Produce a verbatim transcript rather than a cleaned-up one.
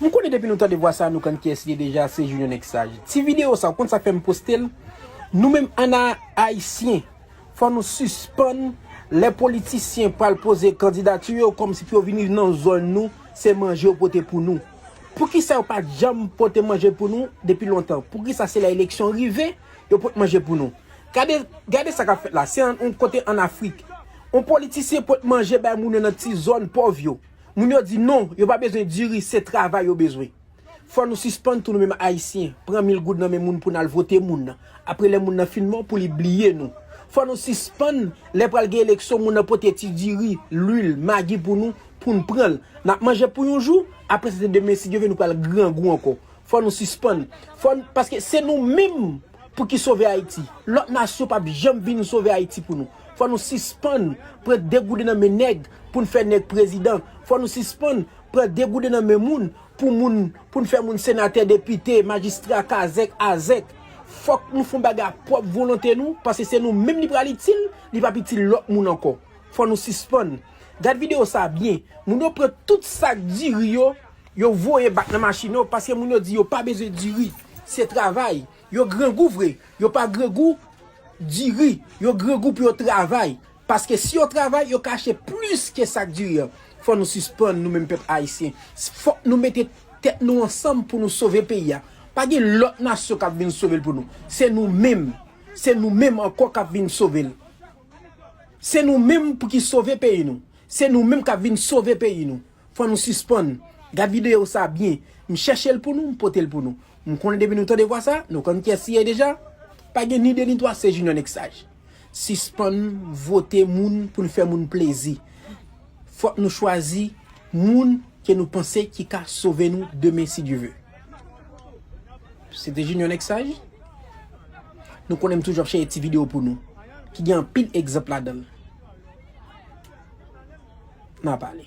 M konnen depi nou tande vwa sa, nou konn kiyès li ye deja, se Junior Nèg Saj. Ti videyo sa, ou konn sa k fè m poste l? Nou menm ann a Ayisyen, fò nou sispann lè politisyen pral poze kandidati yo kòmsi pou yo vini nan zòn nou, se manje yo pote pou nou. Poukisa yo pa t janm pote manje pou nou depi lontan? Poukisa se lè eleksyon rive, yo pot manje pou nou? Gade, gade sa k ap fèt la. Se yon kote ann Afrik. Yon politisyen pot manje bay moun yo nan ti zòn pòv yo. Moun yo di non, yo pa bezwen diri, se travay yo bezwen. Fò nou sispann tou nou menm Ayisyen, pran mil goud nan men moun pou n al vote moun nan. Apre lè moun nan fin mò, pou li bliye nou. Fò nou sispann, lè pral gen eleksyon, moun nan pote ti diri, lwil, magi pou nou, pou n pran l. N ap manje pou yon jou, apre se demen si Dye vle nou pral grangou ankò. Fò nou sispann. Fò n, paske se nou menm pou ki sove Ayiti. Lòt nasyon p ap janm vin sove Ayiti pou nou. Fò nou sispann pran de gouden nan men nèg pou n fè nèg prezidan. Fò nou sispann pran de gouden nan men moun pou moun, pou n fè moun senatè, depite, majistra, kazèk, azèk. Fòk nou fè yon bagay ak pwòp volonte nou, paske se nou menm li pral itil, li p ap itil lòt moun ankò. Fò nou sispann. Gad videyo sa byen. Moun yo pran tout sak diri yo, yo voye bak nan machin yo, paske moun yo di yo pa bezwen diri. Se travay. Yo grangou vre. Yo pa grangou diri. Yo grangou pou yo travay. Paske si yo travay, yo ka achte plis ke sak diri an. Fò nou sispann, nou menm pèp ayisyen. Fòk nou mete tèt nou ansanm pou nou sove peyi a. Pa gen lòt nasyon k ap vin sove l pou nou. Se nou menm. Se nou menm ankò k ap vin sove l. Se nou menm pou ki sove peyi nou. Se nou menm k ap vin sove peyi nou. Fò nou sispann. Gad videyo sa byen. M chèche l pou nou, m pote l pou nou. M konnen depi nou tande vwa sa, nou konn kiyès li ye deja. Pa gen ni de ni twa, se Junior Nèg Saj. Sispann vote moun pou n fè moun plezi. Fòk nou chwazi moun ke nou panse ki ka sove nou demen si Dye vle. Se te Junior Nèg Saj. Nou konnen m toujou ap chèche ti videyo pou nou, ki gen anpil egzanp ladan l. N a pale.